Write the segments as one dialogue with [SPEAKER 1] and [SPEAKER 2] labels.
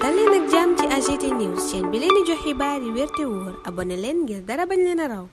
[SPEAKER 1] dal leen ak jàmm ci AGT News chaîne bi leen di jox xibaar yi wér te wóor abonné leen ngir dara bañ leen a raw.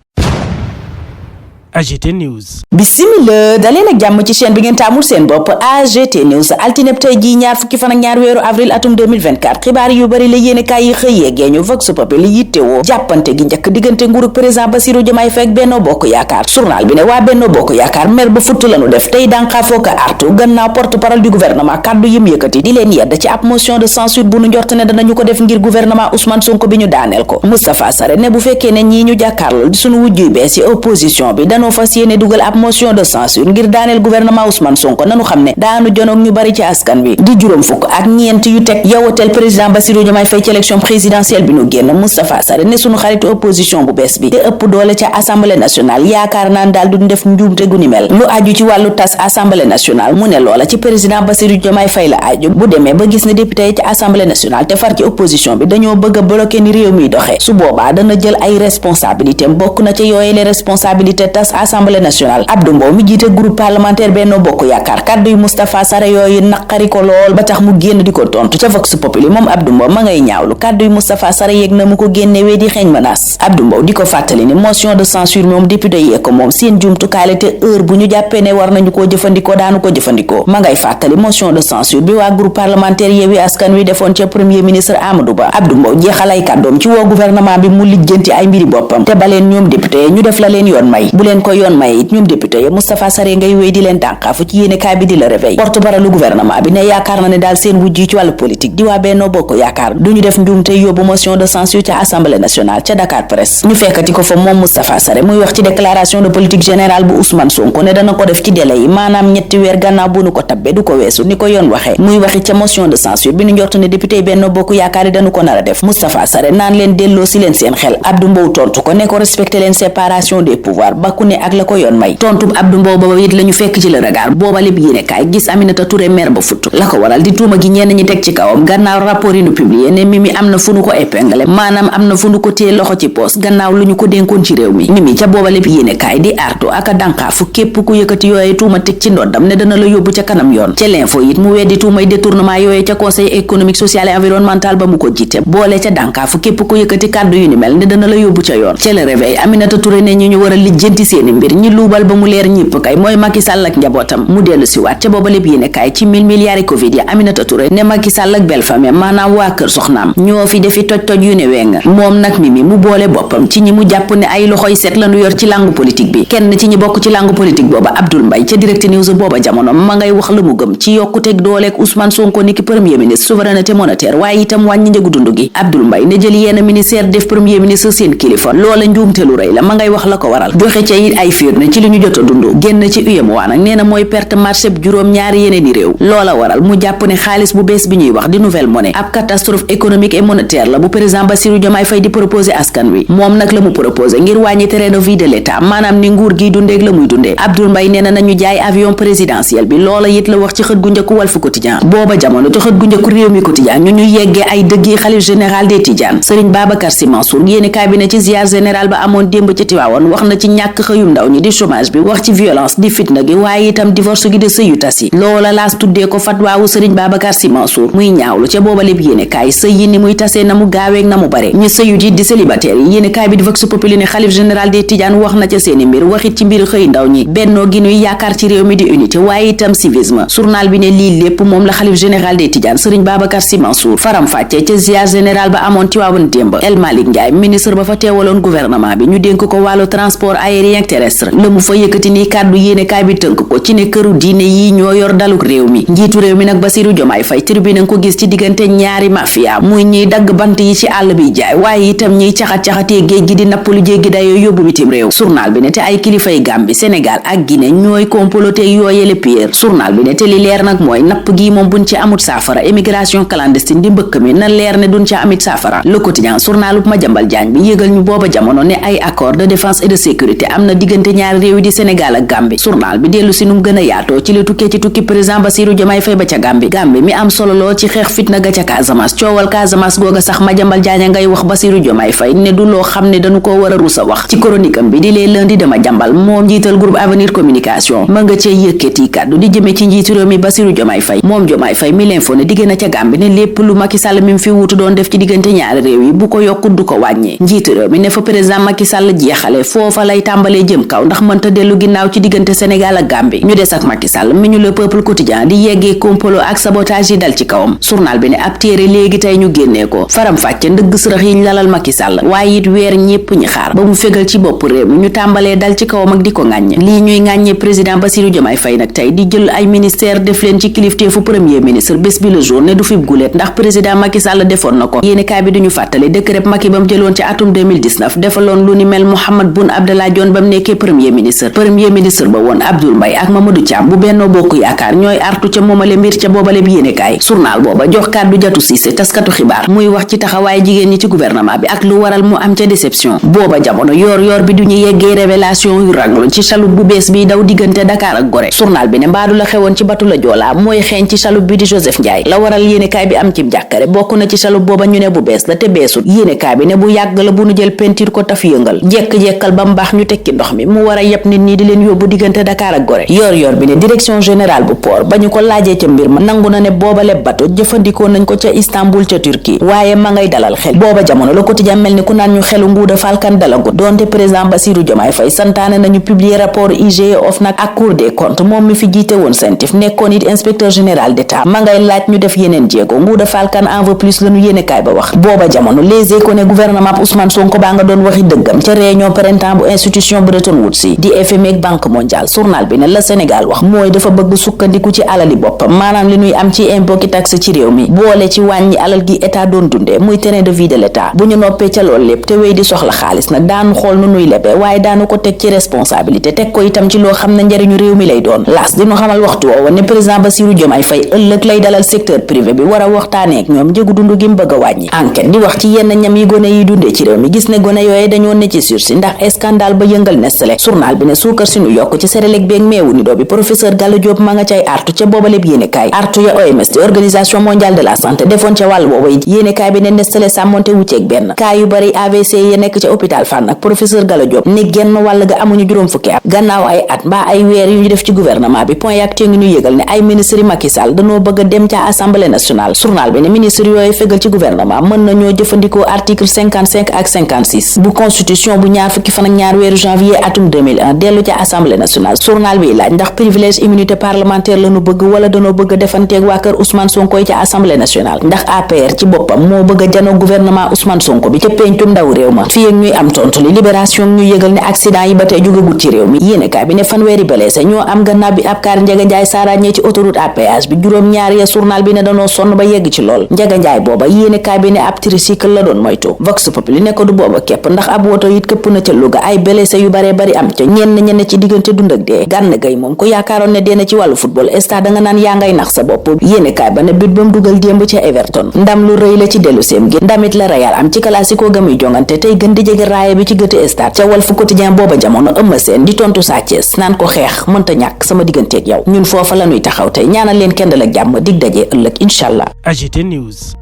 [SPEAKER 2] AGT News.
[SPEAKER 3] Bismillah daleen ak jàmm ci chaîne bi ngeen taamul seen bopp AGT News altine tey jii ñaar fukki fan ak ñaar weeru avril atum 2024 xibaar yu bari la yéene kaay yi xëy yeggee ñu Vox Populi li yittewoo jàppante gi njëkk diggante nguurug président Bassirou Diomaye Faye ak Benno Bokk Yaakaar journal bi ne waa Benno Bokk Yaakaar mer ba futt lañu def tey dànqaafoo ko artu gannaaw porte-parole du gouvernement kaddu yim yëkkati di leen yedd ci ab motion de censure bu nu njort ne danañu ko def ngir gouvernement Ousmane Sonko bi ñu daaneel ko Moustapha Sarré ne bu fekkee ne ñii ñu jàkkaarloo di suñu wujjuy bees ci opposition bi danoo fas yéene dugal ab motion de censure ngir daaneel gouvernement Ousmane Sonko nanu xam ne daanu jonoog ñu bari ci askan wi di juróom fukk ak ñeent yu teg yowateel président Bassirou Diomaye Faye ci élection présidentielle bi nu génn Moustapha Sarré ne sunu xaritu opposition bu bees bi te ëpp doole ca assemblée nationale yaakaar naan daal duñ def njuumte gu ni mel lu aju ci wàllu tas assemblée nationale mu ne loola ci président Bassirou Diomaye Faye la aju bu demee ba gis ne député yi ci assemblée nationale te far ci opposition bi dañoo bëgg a bloquer ni réew miy doxee su boobaa dana jël ay responsabilité bokk na ca yooye les responsabilités tas assemblée nationale Abdou Mbow mi jiite groupe parlementaire Benno Bokk Yaakaar kaddu yu Moustapha Sarré yooyu naqari ko lool ba tax mu génn di ko tontu ca Vox Populi moom Abdou Mbow ma ngay ñaawlu kaddu yu Moustapha Sarré yéeg na mu ko génnewee di xeeñ menace Abdou Mbow di ko fàttali ni motion de censure moom député yee ko moom seen jumtukaay la te heure bu ñu jàppee ne war nañu koo jëfandikoo daanu ko jëfandikoo ma ngay fàttali motion de censure bi waa groupe parlementaire Yewwi Askan Wi defoon ca premier ministre Amadou Ba Abdou Mbow jeexal ay kàddoom ci woo gouvernement bi mu lijjanti ay mbiri boppam te ba leen ñoom député ñu def la leen yoon may bu leen ko yoon may it ñoom député yi Moustapha Sarré ngay wéy di leen dànqaafu ci yéene kaay bi di la réveil porte-parole lu gouvernement bi ne yaakaar na ne daal seen wujj yi ci wàllu politique di waa Benno Bokk Yaakaar duñu def njuumte yóbbu motion de censure ca assemblée nationale ca Dakar Presse ñu fekkati ko fa moom Moustapha Sarré muy wax ci déclaration de politique générale bu Ousmane Sonko ne dana ko def ci délai yi maanaam ñetti weer gannaaw bu nu ko tabbe du ko weesu ni ko yoon waxee muy waxi ca motion de censure bi nu njort ne député yi Benno Bokk Yaakaar yi dañu ko nar a def Moustapha Sarré naan leen delloo si leen seen xel Abdou Mbow tontu ko ne ko respecté leen séparation des pouvoirs ba ku ne ak la ko yoon may tontu Abdou Mbow booba it lañu fekk ci le regard booba lépp yéene kaay gis Aminata Touré mer ba futt la ko waral di tuuma gi ñenn ñi teg ci kawam gannaaw rapport yi nu publié ne Mimi am na fu nu ko épinglé maanaam am na fu nu ko téye loxo ci poos gannaaw lu ñu ko dénkoon ci réew mi Mimi ca booba lépp yéene kaay di artu ak a dànqaafu képp ku yëkkati yooye tuuma teg ci ndoddam ne dana la yóbbu ca kanam yoon ca l'info it mu weddi tuumay détournement yooye ca conseil économique social et environnemental ba mu ko jiite boole ca dànqaafu képp ku yëkkati kàddu yu ni mel ne dana la yóbbu ca yoon ca le réveil Aminata Touré ne ñu war a lijjanti seeni mbir ñi luubal ba mu leer ñëpp kay mooy Macky Sall ak njabootam mu dellu si waat ca booba lépp yéene kaay ci 1000 milliards Covid ya Aminata Touré ne Macky Sall ak belle famille maanaam waa kër soxnaam ñoo fi defi toj-toj yu ne weng moom nag Mimi mu boole boppam ci ñi mu jàpp ne ay loxoy set lañu yor ci langue politique bi kenn ci ñi bokk ci langue politique booba Abdoul Mbaye ca Direct News booba jamono ma ngay wax la mu gëm ci yokkuteeg dooleeg Ousmane Sonko niki premier ministre souveraineté monétaire waaye itam wàññi njëgu dund gi Abdoul Mbaye ne jël yenn ministère def premier ministre seen kilifa loola njuumte lu rëy la ma ngay wax la ko waral joxe ca it ay firnde ci li ñu jot a dund génn ci UEMOA nag nee na mooy perte marché juróom ñaari yeneen i réew loola waral mu jàpp ne xaalis bu bees bi ñuy wax di nouvelle monnaie ab catastrophe économique et monétaire la bu président Bassirou Diomaye Faye di proposé askan wi moom nag la mu proposé ngir wàññi train de vie de l'état maanaam ni nguur gi dundeeg la muy dundee Abdoul Mbaye nee na nañu jaay avion présidentiel bi loola it la wax ci xët gu njëkku Walf Quotidien booba jamono ci xët gu njëkku réew mi quotidien ñu yeggee ay dëgg yi xalif général des Tidianes Serigne Babacar Sy Mansour yéeni kaay bi ne ci ziar général ba amoon démb ci Tiwaawoon wax na ci ñàkk xëyum ndaw ñi di chômage bi wax ci violence di fitna gi waaye itam divorce gi de sëy yu tas yi loola laas tuddee ko fatwaawu Serigne Babacar Sy Mansour muy ñaawlu ca booba lépp yéene kaay sëy yi ni muy tasee na mu gaaweeg na mu bare ñu sëyu ji di célibataire yi yéene kaay bi di Vox Populi ne xalif général des Tidianes wax na ca seeni mbir waxit ci mbir xëy ndaw ñi bennoo gi ñuy yaakaar ci réew mi di unité waaye itam civisme journal bi ne lii lépp moom la xalif général des Tidianes Serigne Babacar Sy Mansour faram fàccee ca ziar général ba amoon ci waawoon démb El Malick Ndiaye ministre ba fa teewaloon gouvernement bi ñu dénk ko wàllu transport aérien terrestre la mu fa yëkkati nii kàddu yéene kaay bi tënk ko ci ne këru diine yi ñoo yor daluk réew mi njiitu réew mi nag Bassirou Diomaye Faye tribune nga ko gis ci diggante ñaari mafia muy ñiy dagg bant yi ci àll bi jaay waaye itam ñiy caxat-caxatee géej gi di napp lu jéggi dayoo yóbbu bitim réew journal bi ne te ay kilifay Gambie Sénégal ak Guinée ñooy comploté yooyele pire journal bi ne te li leer nag mooy napp gi moom buñ ci amut saafara émigration clandestine di mbëkk mi na leer ne duñ ci amit saafara Le Quotidien journalu Madiambal Diagne bi yëgal ñu booba jamono ne ay accord de défense et de sécurité am na diggante ñaari réew yi di Sénégal ak Gambie. journal bi dellu si num gën a yaatoo ci li tukkee ci tukki président Bassirou Diomaye Faye ba ca Gambie mi am solo lool ci xeex fitna ga ca Casamance. coowal Casamance googa sax Madiambal Diagne ngay wax Bassirou Diomaye Faye ne du loo xam ne dañu ko war a rusa wax. ci chronique am bi di les lundi de Madiambal moom njiital groupe Avenir Communication ma nga cee yëkkati kàddu di jëme ci njiitu réew mi Bassirou Diomaye Faye. moom Diomaye Faye mi l'info ne digg na ca Gambie ne lépp lu Macky Sall mi fi wuutu doon def ci diggante ñaari réew yi bu ko yokkut du ko wàññee. njiitu réew mi ne fa président Macky Sall jeexale foofa lay tàmbalee jëm kaw ndax mënta dellu ginnaaw ci diggante Sénégal ak Gambie. ñu des ak Macky Sall mi ñu le peuple quotidien di yeggee complot ak sabotage yi dal ci kawam. journal bi ne ab téere léegi tey ñu génnee ko faram fàcce ndëgg sërëx yiñ lalal Macky Sall waaye it weer ñépp ñi xaar ba mu fegal ci bopp réew mi ñu tàmbalee dal ci kawam ak di ko ŋàññe. lii ñuy ŋàññe président Bassirou Diomaye Faye nag tey di jël ay ministère def leen ci kilifteefu premier ministre bés bi le jour ne du fi guléet ndax président Macky Sall defoon na ko. yéenekaay bi duñu fàttali décret Macky ba mu jëloon ci atum 2019 defaloon lu ni mel Mahammed Boun Abdallah Dionne ba mu nekkee premier ministre ba woon Abdoul Mbaye ak Mamadou Thiam bu Benno Bokk Yaakaar ñooy artu ca moomale mbir ca boobale bi yéenekaay. journal booba jox kàddu Jatu Cissé taskatu xibaar muy wax ci taxawaay jigéen ñi ci gouvernement bi ak lu waral mu am ca déception. booba jamono yoor bi duñu yeggee révélation yu raglu ci chaloupe bu bees bi daw diggante Dakar ak Gorée. journal bi ne mbaadu la xewoon ci batu la Joola mooy xeeñ ci chaloupe bi di Joseph Ndiaye la waral yéenekaay bi am ci jàkkare bokk na ci chaloupe booba ñu ne bu bees la te beesut. yéenekaay bi ne bu yàgg la bu nu jël peinture ko taf yëngal jekk-jekkal ba mbaax ñu tekki ndox mi mu war a yeb nit ñi di leen yóbbu diggante Dakar ak Gorée. yoor bi ne direction générale bu port ba ñu ko laajee ca mbir ma nangu na ne boobale bato jëfandikoo nañ ko ca Istanbul ca Turquie waaye ma ngay dalal xel. booba jamono Le Quotidien mel ni ku naan ñu xelu nguuda falkan dalagut doonte président Bassirou Diomaye Faye santaane nañu publier rapport IGE OFNAC ak Cour des comptes moom mi fi jiite woon CENTIF nekkoon it inspecteur général d'État ma ngay laaj ñu def yeneen jéego nguuda falkan en veut plus lañu yéenekaay ba wax. booba jamono Les Échos ne gouvernement Ousmane Sonko baa nga doon waxi dëggam ca réunion printemps bu institution Bretton Woods di FMI ak Banque mondiale. journal bi ne la Sénégal wax mooy dafa bëgg sukkandiku ci alali boppam maanaam li ñuy am ci impôt ki taxe ci réew mi boole ci wàññi alal gi état doon dundee muy terrain de vie de l'état. bu ñu noppee ca loolu lépp te wéy di soxla xaalis nag daanu xool nu nuy lebee waaye daanu ko teg ci responsabilité teg ko itam ci loo xam ne njariñu réew mi lay doon. laas dinu xamal waxtu woowa ne président Bassirou Diomaye Faye ëllëg lay dalal secteur privé bi war a waxtaanee ak ñoom njëgu dund gi mu bëgg a wàññi. enquête di wax ci yenn ñam yi gone yi dundee ci réew mi gis ne gone yooye dañoo ne ci sursis ndax scandale ba yëngal Nestlé. journal bi ne suukar si nu yokk ci Sénélec beeg meewu ni doo bi professeur Gallo Diop ma nga cay artu ca boobale bi yéenekaay artu ya OMS di organisation mondiale de la santé defoon ca wàll booba it yéenekaay bi ne Nestlé sàmmonte wucceeg benn kaa yu bari AVC ya nekk ca hôpital Fann ak professeur Gallo Diop ne genn wàll ga amuñu juróom fukki at gannaaw ay at mbaa ay weer yu ñu def ci gouvernement bi point yak ngi ñu yëgal ne ay ministre yi Macky Sall dañoo bëgg a dem ca assemblée nationale. journal bi ne ministre yooyu fegal ci gouvernement mën nañoo jëfandikoo article 55 ak 56 bu constitution bu ñaar fukki fan ak ñaar weeru janvier atum 2001 dellu ca assemblée nationale. journal bi laaj ndax privilège immunité parlementaire lañu bëgg wala dañoo bëgg a defanteeg waa kër Ousmane Sonko ca assemblée nationale ndax APR ci boppam moo bëgg a janoo gouvernement Ousmane Sonko bi ca pencum ndaw réew ma fii ak ñuy am tontu li libération ñu yëgal ne accident yi ba tey jógagut ci réew mi yéenekaay bi ne fanweeri blessé ñoo am gannaaw bi ab kaar Njaga Njaay saaraañee ci autoroute à péage bi juróom ñaar ya journal bi ne dañoo sonn ba yegg ci lool Njaga Njaay booba yéenekaay bi ne ab tricycle la doon moytu Vox Populi ne ko du booba képp ndax ab woto it këpp na ca Louga ay blessé yu bare bari am ca ñenn ci diggante dund ak dee Gana Gueye moom ko yaakaaroon ne dee na ci wàllu football stade da nga naan yaa ngay nax sa bopp yéenekaay ba ne but ba mu dugal démb ca Everton ndam lu rëy la ci dellu seem gi ndamit la Real am ci classico ga muy jongante tey gën di jege raaya bi ci gëte stade ca Walf Quotidien booba jamono Eumeu Sène di tontu Sa Thiès naan ko xeex mënta ñàkk sama digganteeg yow ñun foofa la ñuy taxaw tey ñaanal leen kenn dal ak jàmm dig daje ëllëg incha allah.
[SPEAKER 2] AGT News.